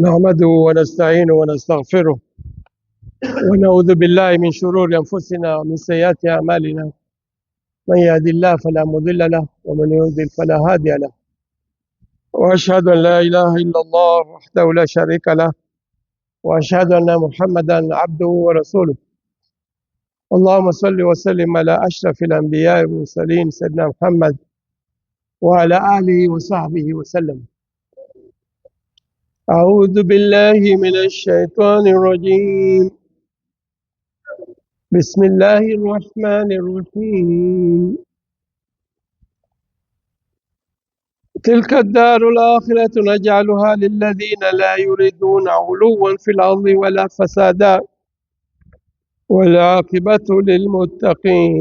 نحمده ونستعينه ونستغفره ونعوذ بالله من شرور أنفسنا ومن سيئات أعمالنا، من يهد الله فلا مضل له ومن يضلل فلا هادي له، وأشهد أن لا إله إلا الله وحده لا شريك له، وأشهد أن محمدا عبده ورسوله. اللهم صل وسلم على أشرف الأنبياء والمرسلين سيدنا محمد وعلى آله وصحبه وسلم. أعوذ بالله من الشيطان الرجيم. بسم الله الرحمن الرحيم. تلك الدار الآخرة نجعلها للذين لا يريدون علوا في الأرض ولا فسادا والعاقبة للمتقين.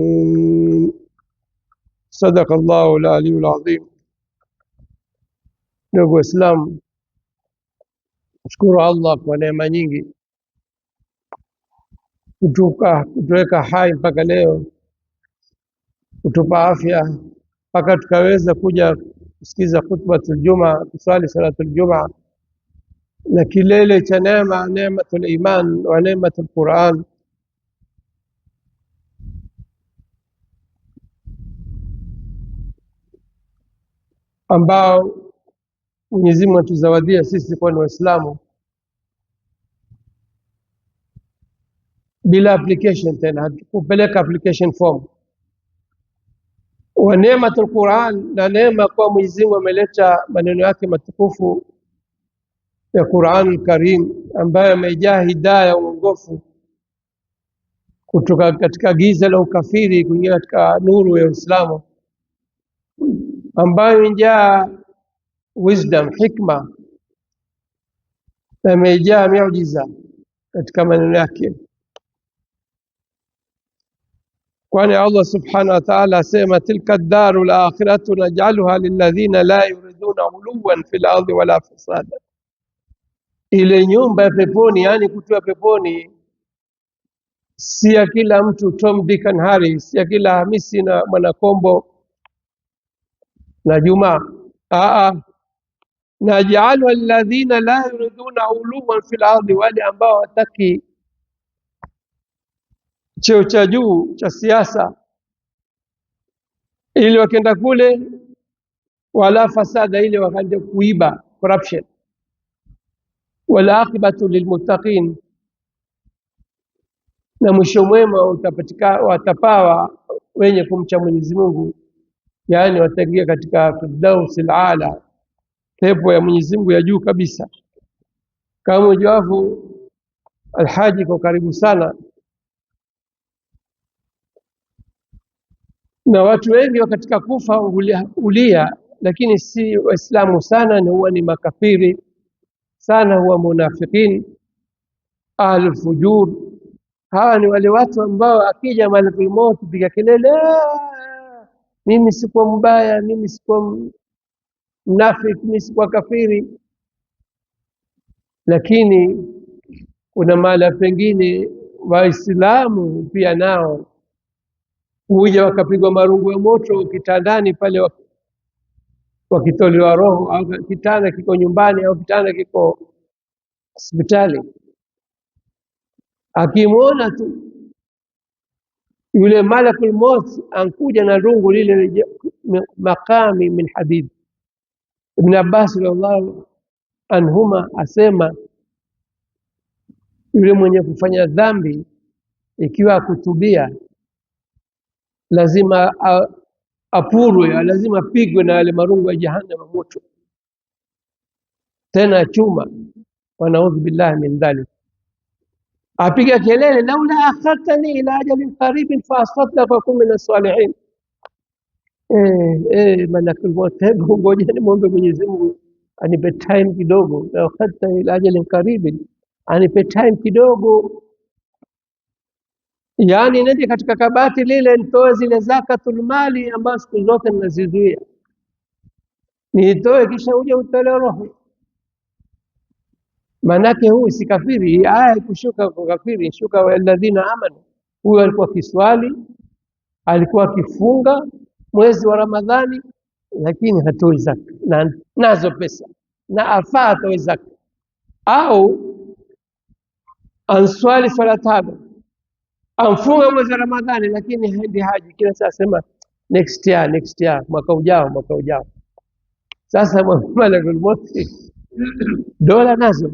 صدق الله العلي العظيم. Ndugu Waislamu, shukuru Allah kwa neema nyingi kutuweka hai mpaka leo, kutupa afya mpaka tukaweza kuja kusikiza khutbatul Juma, kuswali salatul Juma, na kilele cha neema, neematul iman wa neematul Quran. Ambao Mwenyezi Mungu atuzawadia sisi kuwa ni Waislamu bila application tena, hatukupeleka application form. Wa neematul Quran, na neema kwa Mwenyezi Mungu ameleta maneno yake matukufu ya Quran Karim ambayo amejaa hidayah, uongofu kutoka katika giza la ukafiri kuingia katika nuru ya Uislamu, ambayo imejaa wisdom, hikma, na imejaa miujiza katika maneno yake. Kwani Allah subhanahu wa ta'ala asema, tilka daru al-akhiratu naj'aluha lilladhina la yuriduna uluwan fil ardi wala fasada. Ile nyumba ya peponi, yani kutoa peponi, si ya kila mtu Tom, Dick and Harry, si ya kila Hamisi na Mwanakombo na Juma. Naj'aluha lilladhina la yuriduna uluwan fil ardi, wale ambao hawataki cheo cha juu cha siasa, ili wakienda kule, wala fasada, ili wakaenda kuiba, corruption. Wala aqibatu lilmuttaqin, na mwisho mwema utapatikana, watapawa wenye kumcha Mwenyezi Mungu, yani wataingia katika firdausil ala, pepo ya Mwenyezi Mungu ya juu kabisa. Kama ujuavyo, Alhaji kwa karibu sana na watu wengi katika kufa ulia, lakini si Waislamu sana, ni huwa ni makafiri sana, huwa munafikin, ahlul fujur. Hawa ni wale watu ambao akija malakul maut piga kelele, mimi sikuwa mbaya, mimi sikuwa mnafiki, mimi sikuwa kafiri. Lakini kuna mahala pengine Waislamu pia nao huja wakapigwa marungu ya moto kitandani pale, wakitolewa roho, au kitanda kiko nyumbani au kitanda kiko hospitali. Akimwona tu yule malakul maut ankuja na rungu lile makami min hadid. Ibn Abbas radhiallahu anhuma asema, yule mwenye kufanya dhambi ikiwa akutubia lazima apurwe, lazima apigwe na yale marungu ya jahannam moto, tena chuma. Wanaudhu billahi min dhalik. Apiga kelele, laula akhartani ila ajalin qaribin fa asaddaqa wa kun min as-salihin. Malakul maut, hebu ngoja nimwombe Mwenyezi Mungu anipe time kidogo, la akhartani ila ajalin qaribin, anipe time kidogo, yani nende katika kabati lile nitoe zile zakatul mali ambazo siku zote ninazizuia, nitoe kisha uje utolee roho. Manake huyu si kafiri. Hii aya ikushuka kwa kafiri, shuka walladhina amanu. Huyu alikuwa kiswali, alikuwa akifunga mwezi wa Ramadhani, lakini hatoi zaka na nazo pesa na afaa atoe zaka. Au answali swala tano, amfunga mwezi wa Ramadhani, lakini haendi haji, kila saa sema next year, next year, mwaka ujao, mwaka ujao. Sasa malakul mauti dola nazo,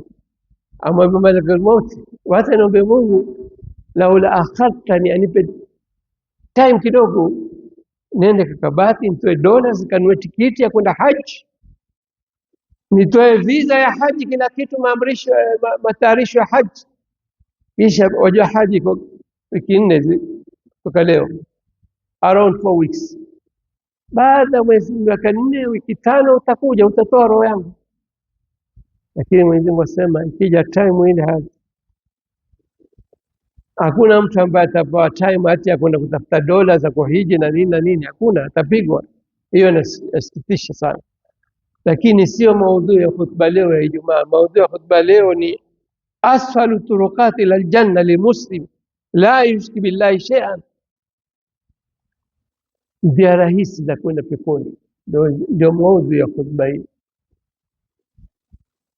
amwambia malakul mauti, wacha niombe Mungu, laula akhartani, anipe time kidogo, nende kakabati nitoe dola zikanunue tikiti ya kwenda haji, nitoe visa ya haji, kila kitu, maamrisho, matayarisho ya haji. Kisha wajua haji iko wiki 4 kutoka leo, around 4 weeks. Baada ya mwezi, miaka 4, wiki 5, utakuja utatoa roho yangu. Lakini Mwenyezi Mungu asema ikija time ile haji, hakuna mtu ambaye atapewa time hati ya kwenda kutafuta dola za kuhiji na nini na nini, hakuna, atapigwa. Hiyo inasikitisha sana, lakini sio maudhui ya khutba leo ya Ijumaa. Maudhui ya khutba leo ni asfalu turuqati ila aljanna limuslim la yushrik billahi shay'an, njia rahisi za kwenda peponi, ndio maudhui ya khutba hii.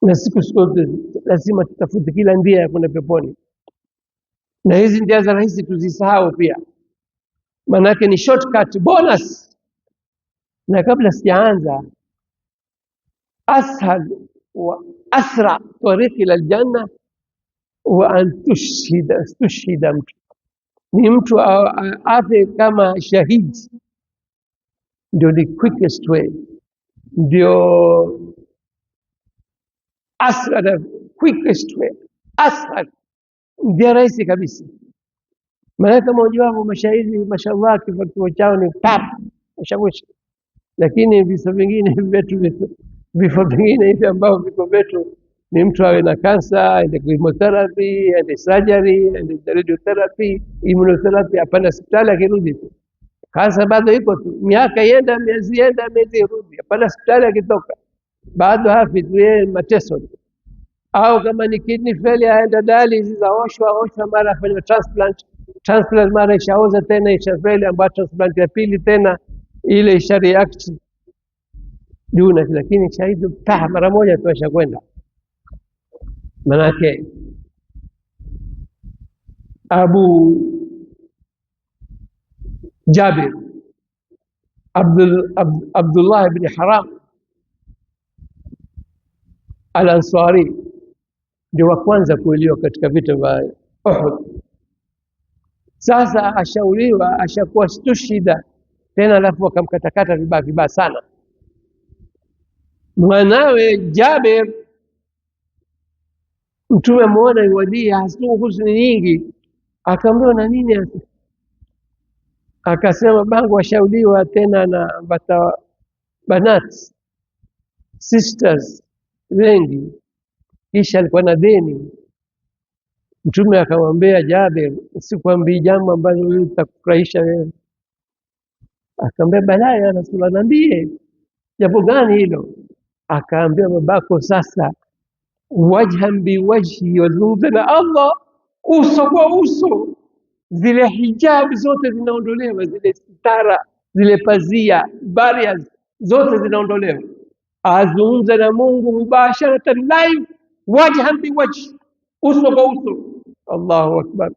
Na siku zote lazima tutafute kila njia ya kwenda peponi, na hizi njia za rahisi tuzisahau pia, maanake ni shortcut bonus. Na kabla sijaanza, ashal wa asra tariqi ila aljanna wa an tushhida, mtu ni mtu afe kama shahidi, ndio the quickest way, ndio asra the quickest way, ashal, njia rahisi kabisa. Maana kama ujuavyo mashahidi, mashallah, kifo chao ni pap, mashawishi. Lakini vifo vingine vyetu, vifo vingine hivi ambavyo viko vyetu ni mtu awe na kansa, aende chemotherapy, aende surgery, aende radiotherapy, immunotherapy, apanda hospitali akirudi tu. Kansa bado iko tu, miaka yenda, miezi yenda, miezi irudi, apanda hospitali akitoka bado hafi tu, yeye mateso tu. Au kama ni kidney failure, aenda dialysis, aoshwa oshwa, mara afanywa transplant, transplant mara ishaoza tena, ishafeli, ambayo transplant ya pili tena ile isha react juu, lakini shahidi pa mara moja tu ashakwenda. Manake Abu Jabir Abdullah ibn Haram Al-Ansari ndio wa kwanza kuuliwa katika vita vya Uhud. Sasa ashauriwa, ashakuwa stushida tena, alafu akamkatakata vibaya vibaya sana. Mwanawe Jabir, Mtume amuona yuwadia, hasuku huzuni nyingi, akaambiwa na nini? Akasema bangu ashauliwa tena na bata banat sisters wengi, kisha alikuwa na deni. Mtume akamwambia Jabir, sikwambii jambo ambalo wewe litakufurahisha wewe. Akamwambia balaa ya Rasulullah, niambie jambo gani hilo? Akaambia babako sasa wajhan biwajhi, wazungumza na Allah uso kwa uso, zile hijabu zote zinaondolewa, zile sitara, zile pazia, barriers zote zinaondolewa, azungumza na Mungu mubasharatan live, wajhan biwajhi, uso kwa uso. Allahu akbar.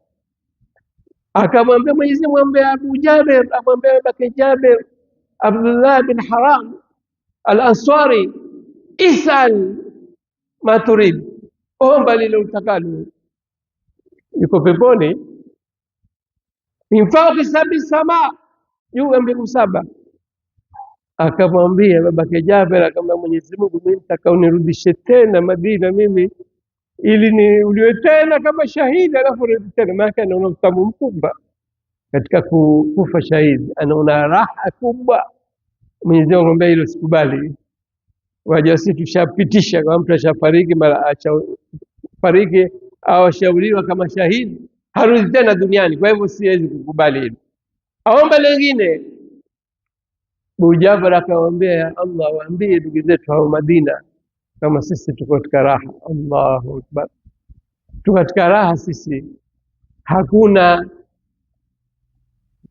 Akamwambia Mwenyezi Mungu, amwambia Abu Jabir, amwambia babake Jabir Abdullah bin Haram Al-Ansari, isal ma turid, omba lile utakalo. Yuko peponi, min fawqi sab'i sama, juu ya mbingu 7. Akamwambia babake Jabir, akamwambia Mwenyezi Mungu, mimi nataka unirudishe tena Madina mimi, ili ni uliwe tena kama shahidi, alafu rudi tena. Maana anaona utamu mkubwa katika kufa shahidi, anaona raha kubwa. Mwenyezi Mungu akamwambia hilo sikubali. Waja sisi tushapitisha kama mtu ashafariki, mara ashafariki au ashauriwa kama shahidi, harudi tena duniani. Kwa hivyo siwezi kukubali hilo. Aomba lengine. Abu Jabir akamwambia, ya Allah, waambie ndugu zetu hao Madina kama sisi tuko katika raha. Allahu akbar, tuko katika raha sisi, hakuna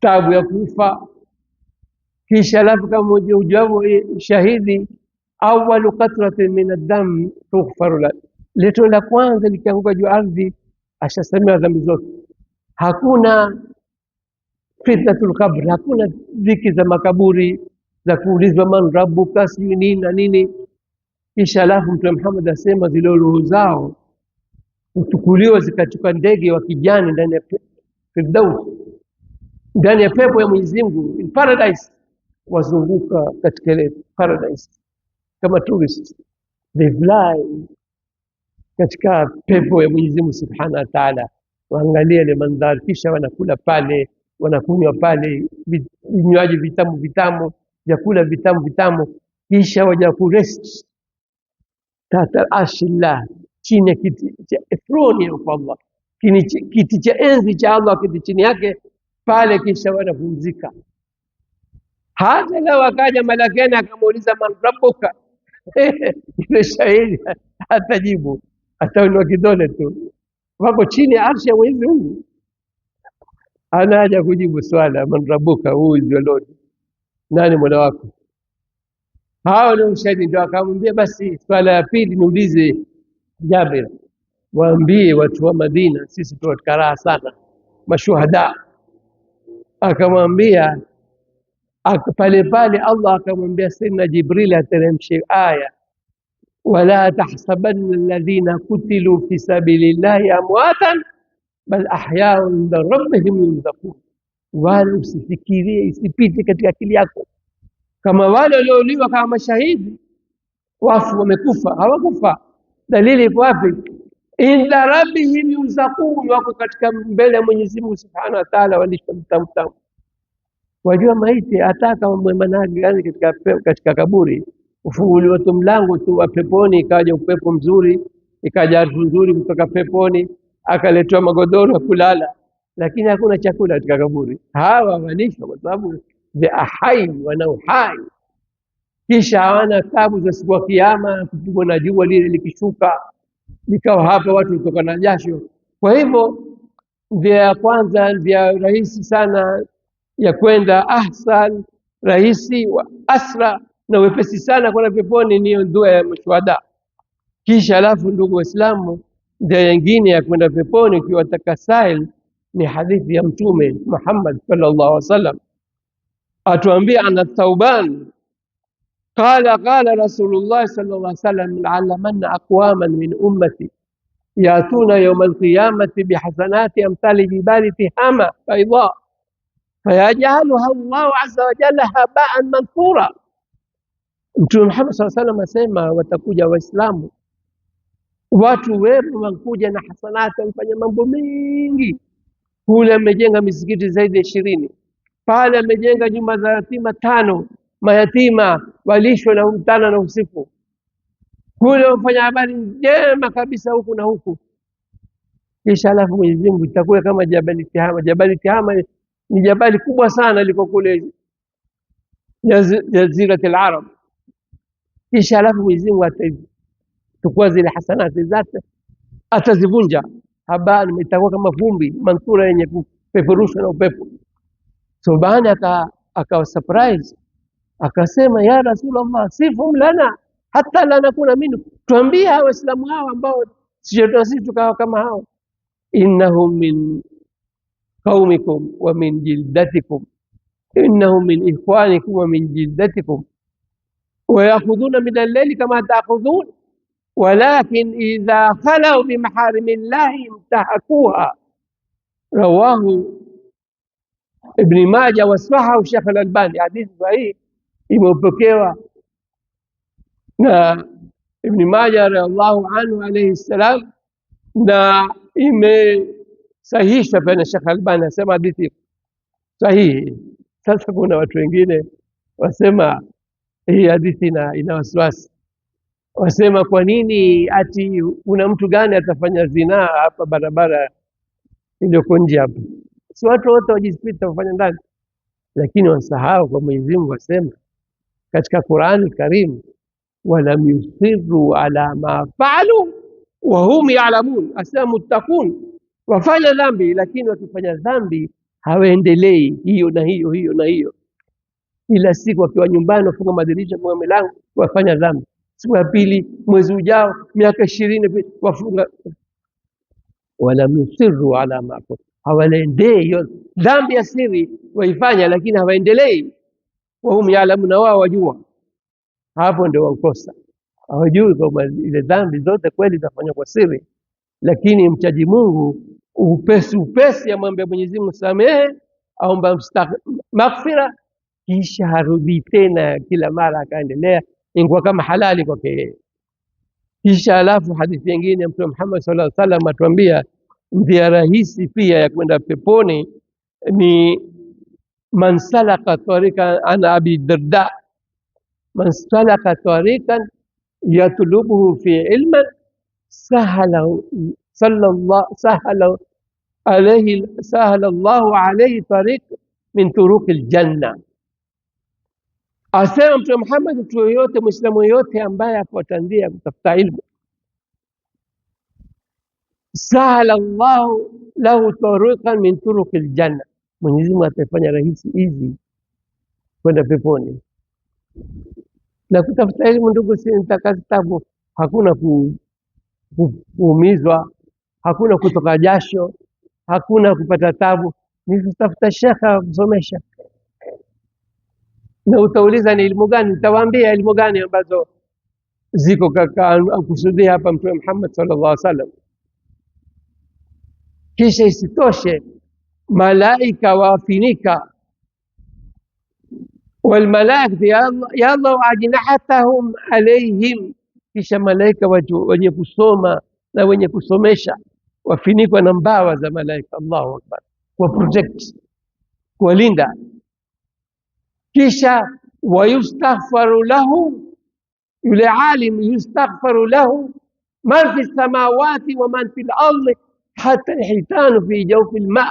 tabu ya kufa. Kisha alafu kama ujuavyo shahidi, awalu qatratin min ad-dam tughfaru la, Lile tone la kwanza likianguka juu ardhi, ashasamehewa dhambi zote. Hakuna fitnatul qabr, hakuna dhiki za makaburi za kuulizwa man rabbuka, sijui nini na nini. Kisha alafu Mtume Muhammad asema zile roho zao huchukuliwa zikatoka ndege wa kijani ndani ya Firdaus, ndani ya pepo ya Mwenyezi Mungu, in paradise, wazunguka katika ile paradise kama tourist, they fly katika pepo ya Mwenyezi Mungu Subhanahu wa Ta'ala, waangalie ile mandhari, kisha wanakula pale, wanakunywa pale vinywaji vitamu vitamu, vyakula vitamu vitamu, kisha waja kurest tahta arshillah, chini ya kiti cha throne ya Allah, kiti cha enzi cha Allah, kiti chini yake pale, kisha wanapumzika. Hata leo akaja malakani akamuuliza man rabbuka, yule shahidi hatajibu, atainua kidole tu, wako chini ya arshi ya Mwenyezi Mungu, hana haja kujibu swala man rabbuka, who is your Lord, nani mola wako? Hao ni ushahidi. Ndio akamwambia basi, swala ya pili niulize Jabir, waambie watu wa Madina, sisi tu katika raha sana, mashuhada. Akamwambia pale pale Allah akamwambia Sayyidina Jibril ateremshe aya, wala tahsabanna alladhina kutilu fi sabilillahi amwatan bal ahyaun inda rabbihim yurzaqun, wala usifikirie, isipite katika akili yako kama wale waliouliwa kama mashahidi wafu wamekufa. Hawakufa, dalili iko wapi? Inda rabbihim yurzaqun, wako katika mbele ya Mwenyezi Mungu Subhanahu wa Ta'ala, walishwa mtamu tamu. Wajua maiti hata kama mwema gani katika kaburi, ufunguliwa tu mlango tu wa peponi, ikaja upepo mzuri, ikaja harufu nzuri kutoka peponi, akaletwa magodoro ya kulala, lakini hakuna chakula katika kaburi. Hawa walishwa kwa sababu they are hai, wana uhai, kisha hawana tabu za siku ya Kiyama, kupigwa na jua lile likishuka likawa hapa watu kutoka na jasho. Kwa hivyo njia ya kwanza, njia rahisi sana ya kwenda ahsan, rahisi wa asra na wepesi sana kwenda peponi ni dua ya mashuhada. Kisha alafu, ndugu Waislamu, njia nyingine ya kwenda peponi ukiwataka sahil ni hadithi ya Mtume Muhammad sallallahu alaihi wasallam, atuambia ana Thauban qala qala Rasulullah sallallahu alaihi wasallam la'allamanna aqwaman min ummati yatuna yawma alqiyamati bihasanati amthali jibali tihama bayda fayajaluha Allahu azza wa jalla habaan manthura. Mtume Muhammad sallallahu alaihi wasallam asema watakuja Waislamu watu wema wakuja na hasanati, wamefanya mambo mengi. Kule amejenga misikiti zaidi ya 20, pale amejenga nyumba za yatima 5, mayatima walishwe na mchana na usiku. Kule wamefanya habari njema kabisa huku na huku. Kisha alafu Mwenyezi Mungu itakuwa kama Jabali Tihama. Jabali Tihama ni jabali kubwa sana liko kule Jaziratul Arab. Kisha alafu Mwenyezi Mungu atachukua zile hasanati zake atazivunja, habari itakuwa kama vumbi manthura yenye kupeperushwa na upepo. So baada akawa surprise, akasema ya Rasulullah, sifum lana hata la nakuna minhu, tuambie hawa Waislamu hawa ambao sisi tukawa kama hao. Innahum min qaumikum wa min jildatikum, innahum min ikhwanikum wa min jildatikum, wa yakhudhuna min al-layli kama ta'khudhun walakin idha khalau bi maharimillahi imtahakuha. Rawahu Ibn Majah wa sahahu Sheikh al-Albani. Hadithi sahihi imepokewa na Ibn Majah radhiallahu anhu alayhi salam, na imesahihishwa pia na Sheikh Albani, anasema hadithi sahihi. Sasa kuna watu wengine wasema hii hadithi ina wasiwasi, wasema kwa nini ati kuna mtu gani atafanya zinaa hapa barabara iliyoko nje hapa? Si watu wote wajisipita wafanya ndani, lakini wasahau kwa Mwenyezi Mungu asema katika Qur'an Karim, walam yusiru ala ma faalu wa hum ya'lamun, asema muttaqun, wafanya dhambi, lakini wakifanya dhambi hawaendelei hiyo na hiyo hiyo na hiyo. Kila siku wakiwa nyumbani wafunga madirisha, funga milango, wafanya dhambi. siku ya pili, mwezi ujao, miaka 20 wafunga. Walam yusiru ala ma, hawaendei hiyo dhambi ya siri waifanya, lakini hawaendelei. Wahum yaalamuna, wao wajua. Hapo ndio wakosa, hawajui kwamba ile dhambi zote kweli zafanywa kwa siri, lakini mchaji Mungu upesi upesi amwambia Mwenyezi Mungu samehe, aomba maghfira, kisha harudi tena kila mara akaendelea, ingekuwa kama halali kwake yeye. Kisha alafu hadithi nyingine Mtume Muhammad sallallahu alaihi wasallam atuambia njia rahisi pia ya kwenda peponi ni man salaka tariqan, an Abi Darda, man salaka tariqan yatlubuhu fi ilman sahala sallallahu sahala alayhi sahala Allahu alayhi tariq min turuqi aljanna. Asema Mtume Muhammad, mtu yoyote, Muislamu yoyote ambaye afuata njia ya kutafuta ilmu, sahala Allahu lahu tariqan min turuqi aljanna, Mwenyezi Mungu ataifanya rahisi hizi kwenda peponi. Na kutafuta elimu, ndugu, si tabu, hakuna kuumizwa, hakuna kutoka jasho, hakuna kupata tabu, ni kutafuta shekha kusomesha. Na utauliza ni elimu gani? Nitawaambia elimu gani ambazo ziko kusudia hapa Mtume Muhammad sallallahu alaihi wasallam. Kisha isitoshe malaika wafinika, walmalaikatu yadau ajnahatahum alaihim, kisha malaika wenye kusoma na wenye kusomesha wafinikwa na mbawa za malaika. Allahu akbar, kwa protect, kuwalinda. Kisha wayustaghfaru lahu, yule alim yustaghfaru lahu man fi samawati wa man fi al-ardi hata alhitanu fi jawfi alma.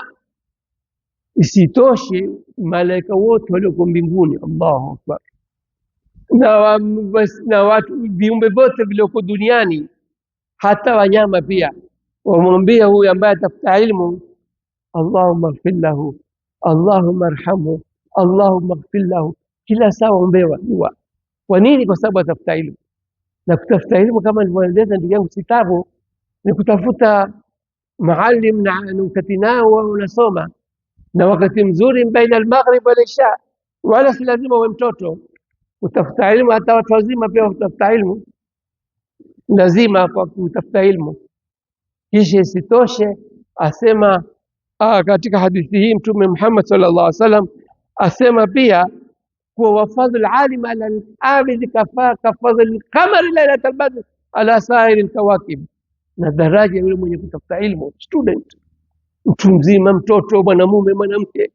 Isitoshe malaika wote walioko mbinguni, Allahu akbar, na watu viumbe vyote vilioko duniani, hata wanyama pia wamwambia huyu ambaye atafuta ilmu, Allahumma ighfir lahu, Allahumma arhamhu, Allahumma ighfir lahu. Kila saa waombewa dua. Kwa nini? Kwa sababu atafuta ilmu. Na kutafuta ilmu kama nilivyoeleza ndugu yangu, si tabu, ni kutafuta maalim na ukati nao unasoma, na wakati mzuri baina al-maghrib wal isha, wala si lazima uwe mtoto kutafuta ilmu. Hata watu wazima pia kutafuta ilmu lazima, kwa kutafuta ilmu. Kisha isitoshe asema katika hadithi hii Mtume Muhammad sallallahu alaihi wasallam asema pia kuwa wafadhlu alim ala al-abid kafadhli al-qamari lailatal badr ala sairi al-kawakib, na daraja yule mwenye kutafuta ilmu, student, mtu mzima, mtoto, mwanamume, mwanamke,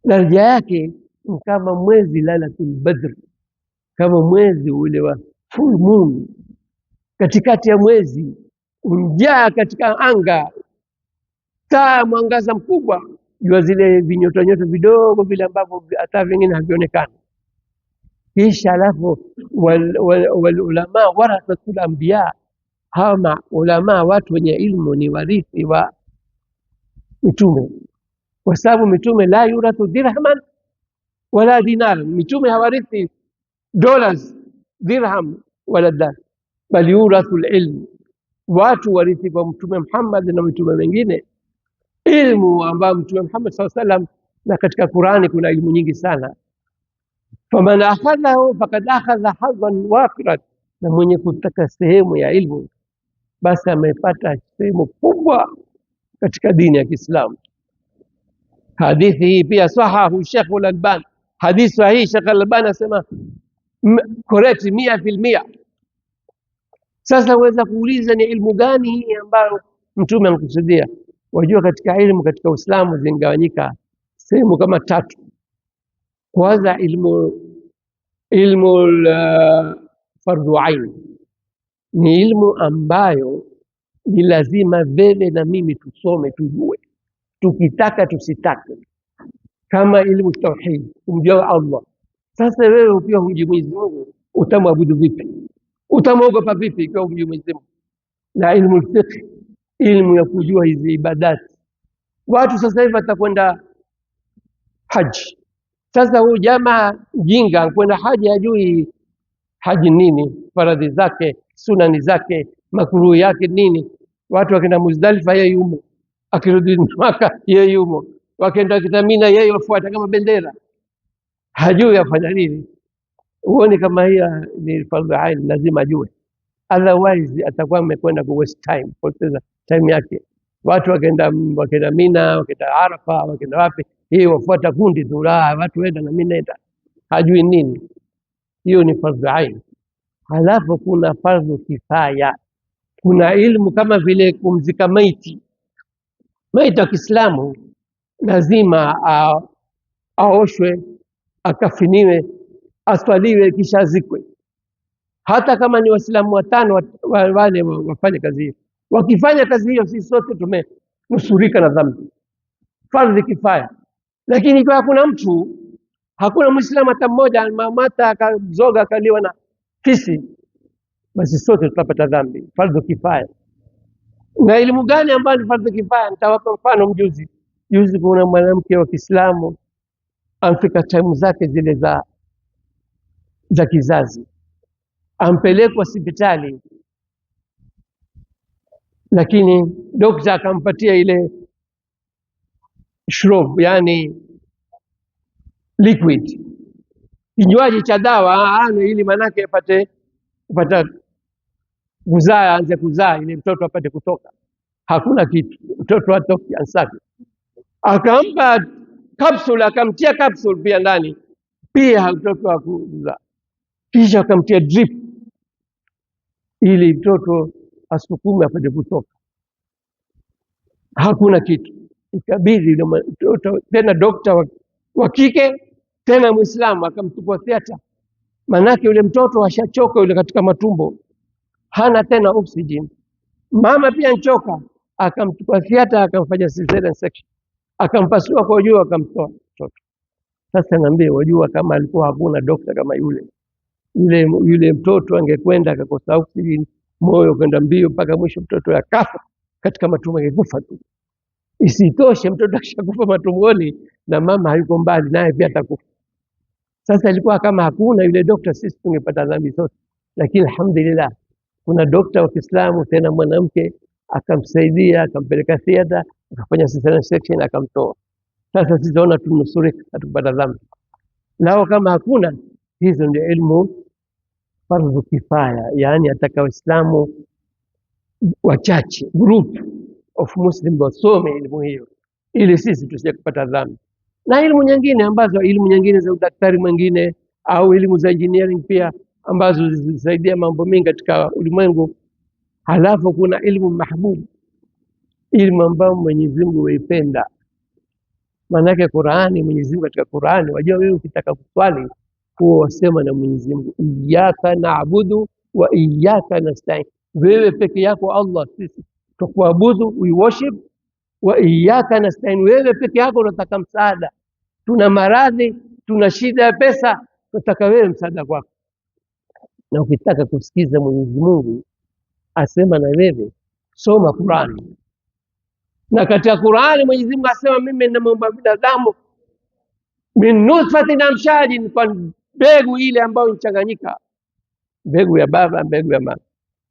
daraja yake ni kama mwezi lailatul badr, kama mwezi ule wa full moon, katikati ya mwezi unjaa katika anga, taa mwangaza mkubwa, jua zile vinyota nyota vidogo vile ambavyo hata vingine havionekani. Kisha alafu wal ulama warathatul anbiya, hawa ulama, watu wenye ilmu ni warithi wa mitume, kwa sababu mitume la yurathu dirhaman wala dinar, mitume hawarithi dollars, dirham wala dar, bali yurathu ilmu. Watu warithi kwa Mtume Muhammad na mitume wengine ilmu ambayo Mtume Muhammad sallallahu alaihi wasallam, na katika Qurani kuna ilmu nyingi sana. Faman akhadhahu faqad akhadha hadhan wafiran, na mwenye kutaka sehemu ya ilmu basi amepata sehemu kubwa katika dini ya Kiislamu. Hadithi hii pia sahahu Sheikh Al-Albani, hadithi sahihi. Sheikh Al-Albani asema correct 100%. Sasa uweza kuuliza ni ilmu gani hii ambayo Mtume anakusudia? Wajua, katika ilmu katika Uislamu zingawanyika sehemu kama tatu. Kwanza ilmu fardhu ain, ni ilmu ambayo ni lazima wewe na mimi tusome, tujue, tukitaka tusitake, kama ilmu tauhid, kumjua Allah. Sasa wewe ukiwa humjui Mwenyezi Mungu utamwabudu vipi? Utamwogopa vipi ikiwa humjui Mwenyezi Mungu? Na ilmu fiqh, ilmu ya kujua hizi ibadati. Watu sasa hivi watakwenda haji. Sasa huyu jamaa jinga kwenda haji hajui Haji nini, faradhi zake, sunani zake, makuruhu yake nini. Watu wakenda Muzdalifa yeye yumo, akirudi Maka yeye yumo, wakenda Kitamina yeye wafuata kama bendera, hajui afanya nini. Huoni kama hiyo ni fardhu ain? Lazima ajue, otherwise atakuwa amekwenda ku waste time, kupoteza time yake. Watu wakenda Mina, wakenda Arafa, wakenda wapi, hii wafuata kundi tu, la watu wenda na mimi nenda, hajui nini. Hiyo ni fardhu ain. Halafu kuna fardhu kifaya, kuna ilmu kama vile kumzika maiti. Maiti wa Kiislamu lazima aoshwe, akafiniwe, aswaliwe, kisha azikwe. Hata kama ni Waislamu watano wale wafanye kazi hiyo. Wakifanya kazi hiyo, sisi sote tumenusurika na dhambi. Fardhi kifaya. Lakini ikiwa hakuna mtu, hakuna Muislamu hata mmoja, mamata akazoga akaliwa na fisi, basi sote tutapata dhambi. Fardhu kifaya. Na elimu gani ambayo ni fardhu kifaya? Nitawapa mfano mjuzi. Juzi kuna mwanamke wa Kiislamu amfika time zake zile za kizazi, ampelekwa hospitali, lakini dokta akampatia ile shrub, yani liquid, kinywaji cha dawa anywe, ili manake apate kupata kuzaa, aanze kuzaa ili mtoto apate kutoka. Hakuna kitu, mtoto atoki, ansafi. Akampa kapsula, akamtia kapsula pia ndani, pia mtoto hakuzaa. Kisha akamtia drip ili mtoto asukume apate kutoka. Hakuna kitu. Ikabidi yule mtoto tena dokta wa kike tena Muislamu akamchukua theater, manake yule mtoto ashachoka yule katika matumbo, hana tena oxygen. Mama pia nchoka, akamchukua theater, akamfanya cesarean section, akampasua kwa juu, akamtoa mtoto. Sasa niambie, wajua kama alikuwa hakuna dokta kama yule yule mtoto angekwenda akakosa oxygen, moyo kwenda mbio mpaka mwisho, mtoto akafa katika matumbo, angekufa tu. Isitoshe, mtoto akishakufa matumboni na mama hayuko mbali naye pia atakufa. Sasa ilikuwa kama hakuna yule dokta, sisi tungepata dhambi zote, lakini alhamdulillah kuna dokta wa Kiislamu tena mwanamke, akamsaidia, akampeleka theater, akafanya cesarean section, akamtoa. Sasa sisi tunaona tunusurika, hatukupata dhambi. Lao kama hakuna, hizo ndio ilmu fardhu kifaya, yaani ataka Waislamu wachache, group of Muslim wasome elimu hiyo, ili sisi tusije kupata dhambi. Na elimu nyingine ambazo elimu nyingine za udaktari mwingine au elimu za engineering pia ambazo zilisaidia mambo mengi katika ulimwengu. Halafu kuna ilmu mahbub, ilmu ambayo Mwenyezi Mungu huipenda. Maanake Qurani, Mwenyezi Mungu katika Qurani, wajua wewe ukitaka kuswali huwa wasema na Mwenyezi Mungu, iyyaka na'budu wa iyyaka nasta'in, wewe peke yako Allah sisi tukuabudu, we worship, wa iyyaka nasta'in, wewe peke yako unataka msaada. Tuna maradhi, tuna shida ya pesa, tunataka wewe msaada kwako. Na ukitaka kusikiza Mwenyezi Mungu asema na wewe, soma Qurani. Na katika Qurani Mwenyezi Mungu asema, mimi namuumba binadamu min nutfatin amshajin, kwa mbegu ile ambayo inchanganyika, mbegu ya baba, mbegu ya mama.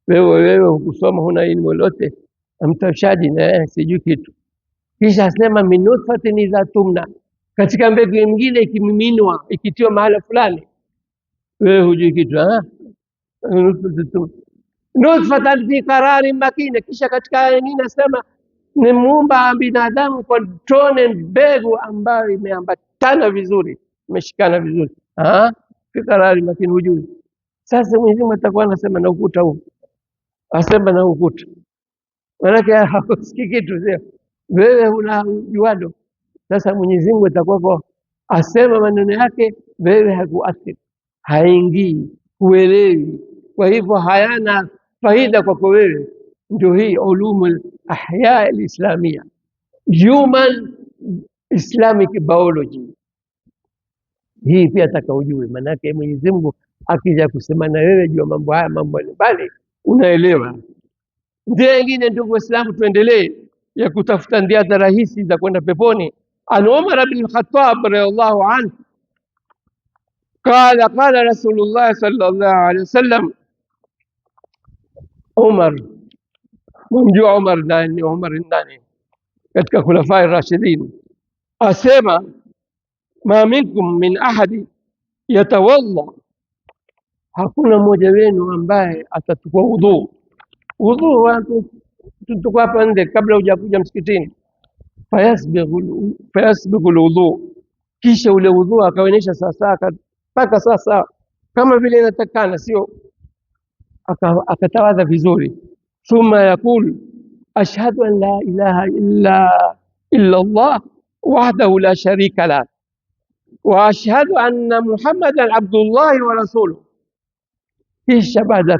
Wewe hukusoma, huna elimu lolote, amtashaji na sijui kitu. Kisha asema min nutfatin idha tumna, katika mbegu nyingine ikimiminwa, ikitiwa mahala fulani, wewe hujui kitu ha? Nutfatan fi qararin makina. Kisha katika aya nyingine asema nimuumba binadamu kwa tone mbegu ambayo imeambatana vizuri, imeshikana vizuri, fi qararin makina, hujui. Sasa Mwenyezi Mungu atakuwa anasema na ukuta huu, asema na ukuta, maanake hausikii kitu, sio wewe huna juado. Sasa Mwenyezi Mungu atakuwa asema maneno yake, wewe hakuathiri, haingii, huelewi, kwa hivyo hayana faida kwako wewe. Ndio hii ulumul ahya alislamia, human Islamic biology. Hii pia taka ujue, maanake Mwenyezi Mungu akija kusema na wewe juu ya mambo haya, mambo mbalimbali, unaelewa. Njia nyingine, ndugu Waislamu, tuendelee ya kutafuta njia za rahisi za kwenda peponi. An Umar bin Khattab radhiallahu anhu Qala qala Rasulullah sallallahu alaihi wasallam, Umar, mumjua Umar nani? Umar nani katika khulafai rashidin, asema ma minkum min ahadi yatawalla, hakuna mmoja wenu ambaye atachukua wudhu. Wudhu watu tuko hapa nje kabla hujakuja msikitini, fayasbighu lwudhu, kisha ule wudhu akaonyesha sawasawa mpaka sasa kama vile inatakana, sio akatawadha vizuri. Thumma yaqul ashhadu an la ilaha illa Allah wahdahu la sharika lah wa ashhadu anna Muhammadan abdullahi wa rasuluh. Kisha baada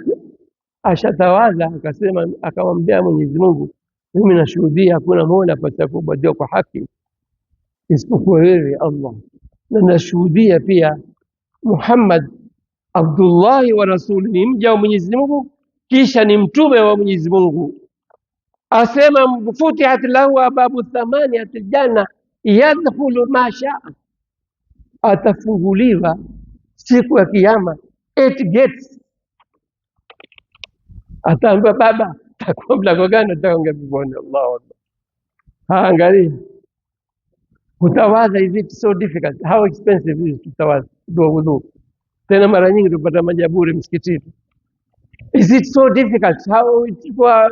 ashatawadha akasema, akamwambia Mwenyezi Mungu, mimi nashuhudia hakuna mola apaswa kuabudiwa kwa haki isipokuwa wewe Allah, na nashuhudia pia Muhammad abdullahi wa rasuli, ni mja wa Mwenyezi Mungu kisha ni mtume wa Mwenyezi Mungu. Asema futihat lahu ababu thamaniyati ljanna yadkhulu ma shaa, atafunguliwa siku ya Kiyama eight gates. Ataambiwa baba, takuwa mlango gani nataka kuingia peponi? Allahu akbar! Haangalia kutawadha, is it so difficult? How expensive is kutawadha dua wudhu? Tena mara nyingi tupata maji ya bure msikitini. Is it so difficult? How ichukua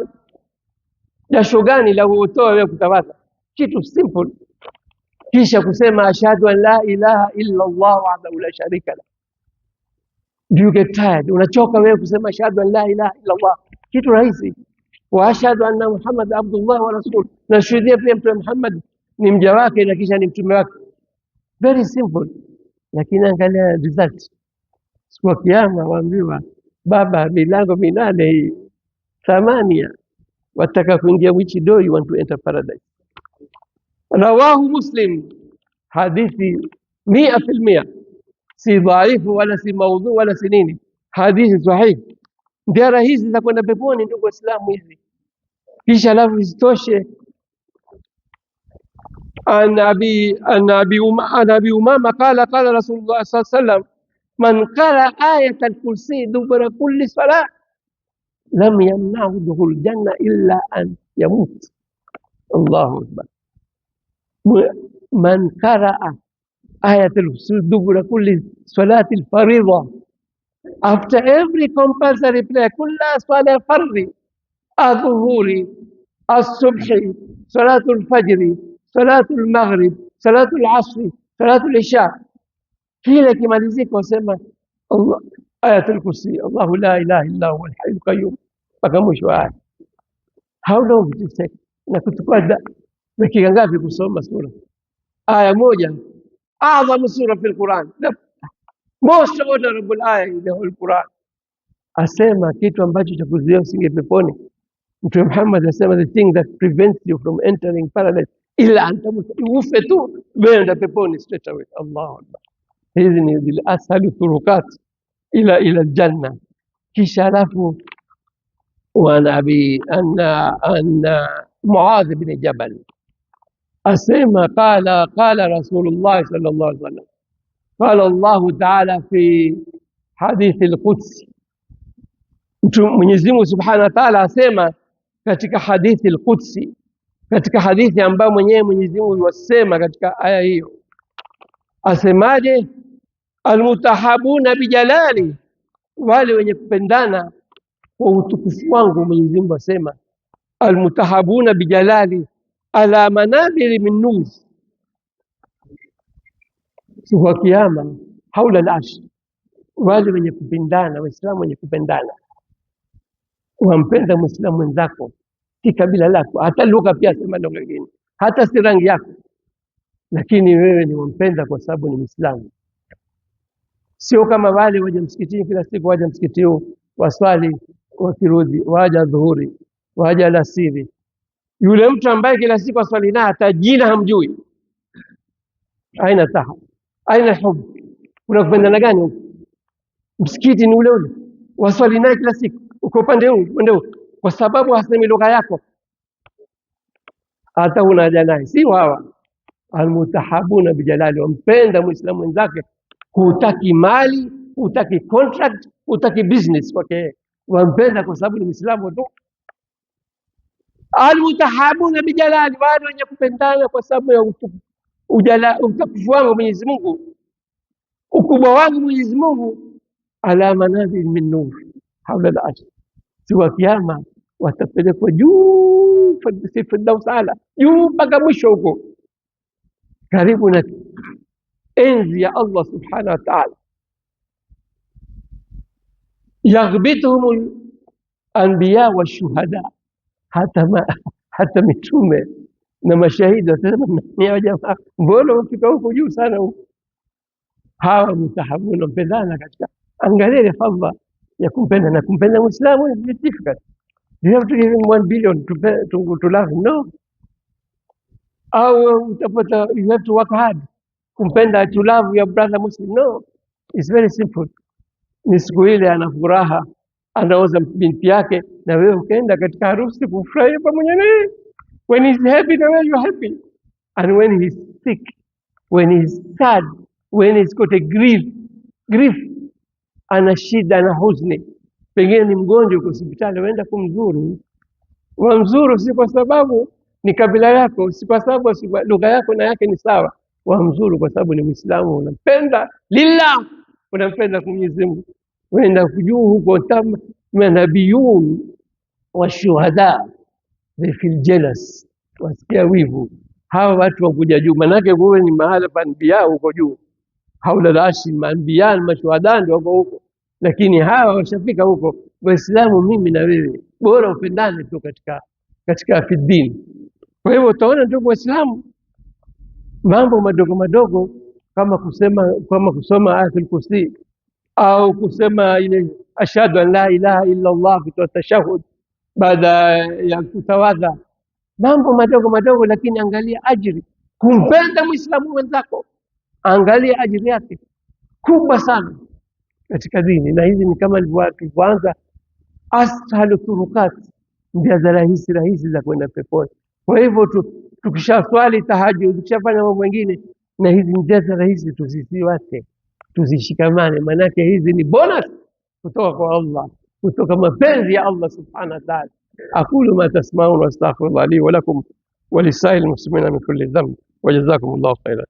jasho gani la utoa wewe kutawadha? Kitu simple. Kisha kusema ashhadu an la ilaha illa Allah wahdahu la sharika lah. Do you get tired? Unachoka wewe kusema ashhadu an la ilaha illa Allah, kitu rahisi. Wa ashhadu anna Muhammad abdullah wa rasul, nashuhudia pia Mtume Muhammad ni mja wake na kisha ni mtume wake. Very simple, lakini angalia result. Siku ya Kiyama waambiwa, baba, milango minane hii thamania, wataka kuingia which door you want to enter paradise? Rawahu Muslim, hadithi 100%, si dhaifu wala si maudhu wala si nini, hadithi sahihi. Ndio hizi za kwenda peponi, ndugu Waislamu, hizi. Kisha alafu isitoshe, an abi Umama qala qala Rasulullah sallallahu alaihi wasallam man qara ayat al-kursi dubura kulli salah lam yamnahu dukhul janna illa an yamut. Allahu akbar. Man qaraa ayat al-kursi dubura kulli salati al-faridha, after every compulsory prayer, kulla salah fardhi, adhuhuri, الصبح, صلاة الفجر, صلاة المغرب, صلاة العصر, صلاة العشاء, kila ikimalizika wasema Allah, ayatul kursi, Allahu la ilaha illa huwa alhayyul qayyum, mpaka mwisho wa aya. How long it will take? Na kuchukua dakika ngapi kusoma sura aya moja? Adhamu sura fil Quran, the most honorable aya in the whole Quran. Asema kitu ambacho cha kuzuia usiingie peponi. Mtume Muhammad asema the thing that prevents you from entering paradise illa an tamut, ufe tu wewe enda peponi straight away. Allahu akbar. Hizi ni zile ashalu turukat ila aljanna. Kisha alafu وعن ابي ان معاذ بن جبل asema qala qala Rasulullah sallallahu alaihi wasallam qala Allahu ta'ala fi hadithi al-Quds, Mwenyezi Mungu Subhanahu wa Ta'ala asema katika hadithi al-Qudsi, katika hadithi ambayo mwenyewe Mwenyezi Mungu wasema katika aya hiyo, asemaje? Almutahabuna bijalali, wale wenye kupendana kwa utukufu wangu. Mwenyezi Mungu asema almutahabuna bijalali ala manabiri min nur, siku ya Kiyama, haula al-arsh, wale wenye kupendana, Waislamu wenye kupendana, wampenda Muislamu mwenzako, si kabila lako, hata lugha pia, sema lugha nyingine, hata si rangi yako, lakini wewe ni wampenda kwa sababu ni Muislamu. Sio kama wale waja msikitini kila siku, waja msikitini waswali, wakirudi waja dhuhuri, waja alasiri. Yule mtu ambaye kila siku aswali naye hata jina hamjui, aina taha aina hub, kuna kupendana gani huko? Msikiti ni ule ule, waswali naye kila siku, uko upande huu upande huu, kwa sababu hasemi lugha yako, hata huna haja naye. Si hawa almutahabuna bijalali, wampenda muislamu mwenzake Hutaki mali, hutaki contract, hutaki business kwake, wampenda kwa sababu ni Muislamu tu. Almutahabuna bijalali, wale wenye kupendana kwa sababu ya utukufu wangu Mwenyezi Mungu, ukubwa wangu Mwenyezi Mungu. Ala manazil min nur haula al-arsh, siku ya Kiyama watapelekwa juu, fi firdaus ala, juu mpaka mwisho huko, karibu na enzi ya Allah subhanahu wa ta'ala. Yaghbituhum anbiya wa shuhada, hata mitume na mashahidi watasema, nani hawa jamaa, mbona wafika huko juu sana huko? Hawa mutahabuna, mpendana katika, angalia ile fadhila ya kumpenda na kumpenda Muislamu is difficult. You have to give him 1 billion to love him? No. Au utapata you have to work hard kumpenda, to love your brother Muslim? No. It's very simple. Ni siku ile ana furaha, anaoza binti yake, na wewe ukaenda katika harusi kufurahia pamoja naye. When he's happy, na wewe you're happy. And when he's sick, when he's sad, when he's got a grief, ana shida na huzuni, pengine ni mgonjwa, uko hospitali, uenda kumzuru. Wamzuru si kwa sababu ni kabila yako, si kwa sababu lugha yako na yake ni sawa. Wamzuru kwa sababu ni Muislamu, unampenda lillah, unampenda kwa Mwenyezi Mungu. Uenda juu huko, manabiyun washuhada, they feel jealous, wasikia wivu hawa watu wakuja juu, manake wewe ni mahala pa anbiya huko juu, haula al-arshi, maanbiya mashuhada ndio wako huko, lakini hawa washafika huko. Waislamu, mimi na wewe, bora upendane tu katika fidini. Kwa hivyo utaona, ndugu Waislamu, mambo madogo madogo kama kusema, kama kusoma Ayatul Kursi au kusema ile ashhadu an la ilaha illa Allah, kutoa tashahud baada ya kutawadha, mambo madogo madogo, lakini angalia ajiri. Kumpenda Muislamu mwenzako, angalia ajiri yake kubwa sana katika dini. Na hizi ni kama tulivyoanza, ashalu turukat, njia za rahisi rahisi za kwenda peponi. Kwa hivyo tukishaswali tahajjud, tukishafanya mambo mengine, na hizi njia za rahisi tusiziwache, tuzishikamane, maanake hizi ni bonus kutoka kwa Allah, kutoka mapenzi ya Allah subhanahu wa ta'ala. Aqulu ma tasmaun wa astaghfirullah li wa lakum wa lisairil muslimina min kulli dhanb wa jazakumullahu khairan.